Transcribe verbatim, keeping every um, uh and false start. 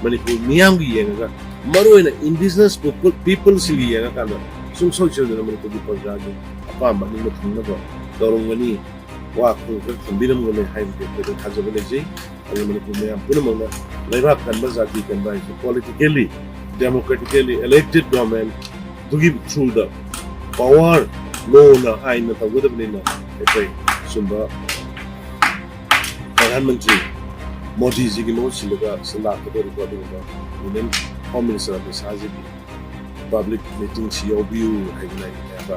ꯃꯅꯤꯄꯨꯔ ꯃꯤꯌꯥꯝꯒꯤ ꯌꯦꯡꯉꯒ, ꯃꯔꯨꯑꯣꯏꯅ indigenous people, peopleꯁꯤꯡꯒꯤ ꯌꯦꯡꯉꯀꯥꯟꯗ ꯁꯨꯡꯁꯣꯏ ꯁꯣꯏꯗꯅ ꯃꯅꯤꯄꯨꯔꯒꯤ ꯄ꯭ꯔꯖꯥꯒꯤ ꯑꯄꯥꯝꯕ ꯑꯅꯤꯃꯛ ꯊꯨꯡꯅꯕ ꯇꯧꯔꯝꯒꯅꯤ꯫ ꯋꯥꯈꯜ ꯈꯔ ꯊꯝꯕꯤꯔꯝꯒꯅꯤ ꯍꯥꯏꯕꯒꯤ ꯑꯩꯈꯣꯏꯗ ꯊꯥꯖꯕ ꯂꯩꯖꯩ꯫ ꯑꯗꯨꯅ ꯃꯅꯤꯄꯨꯔ ꯃꯌꯥꯝ ꯄꯨꯝꯅꯃꯛꯅ ꯂꯩꯕꯥꯛ ꯀꯟꯕ, ꯖꯥꯇꯤ ꯀꯟꯕ ꯍꯥꯏꯕꯁꯤ politically, democratically elected government ꯑꯗꯨꯒꯤ throughꯗ power, lawꯅ, ꯑꯥꯏꯟꯅ ꯇꯧꯒꯗꯕꯅꯤꯅ ꯑꯩꯈꯣꯏ ꯁꯨꯝꯕ ꯄ꯭ꯔꯙꯥꯟ ꯃꯟꯇ꯭ꯔꯤ ꯃꯣꯗꯤꯖꯤꯒꯤ ꯃꯍꯨꯠ ꯁꯤꯜꯂꯒ ꯂꯥꯛꯀꯗꯧꯔꯤꯕ ꯑꯗꯨꯒꯨꯝꯕ Union Home Minister Amit ꯁꯥꯍꯖꯤꯒꯤ public meetingꯁꯤ ꯌꯥꯎꯕꯤꯌꯨ ꯍꯥꯏꯗꯅ ꯑꯩꯅ ꯃꯌꯥꯝꯗ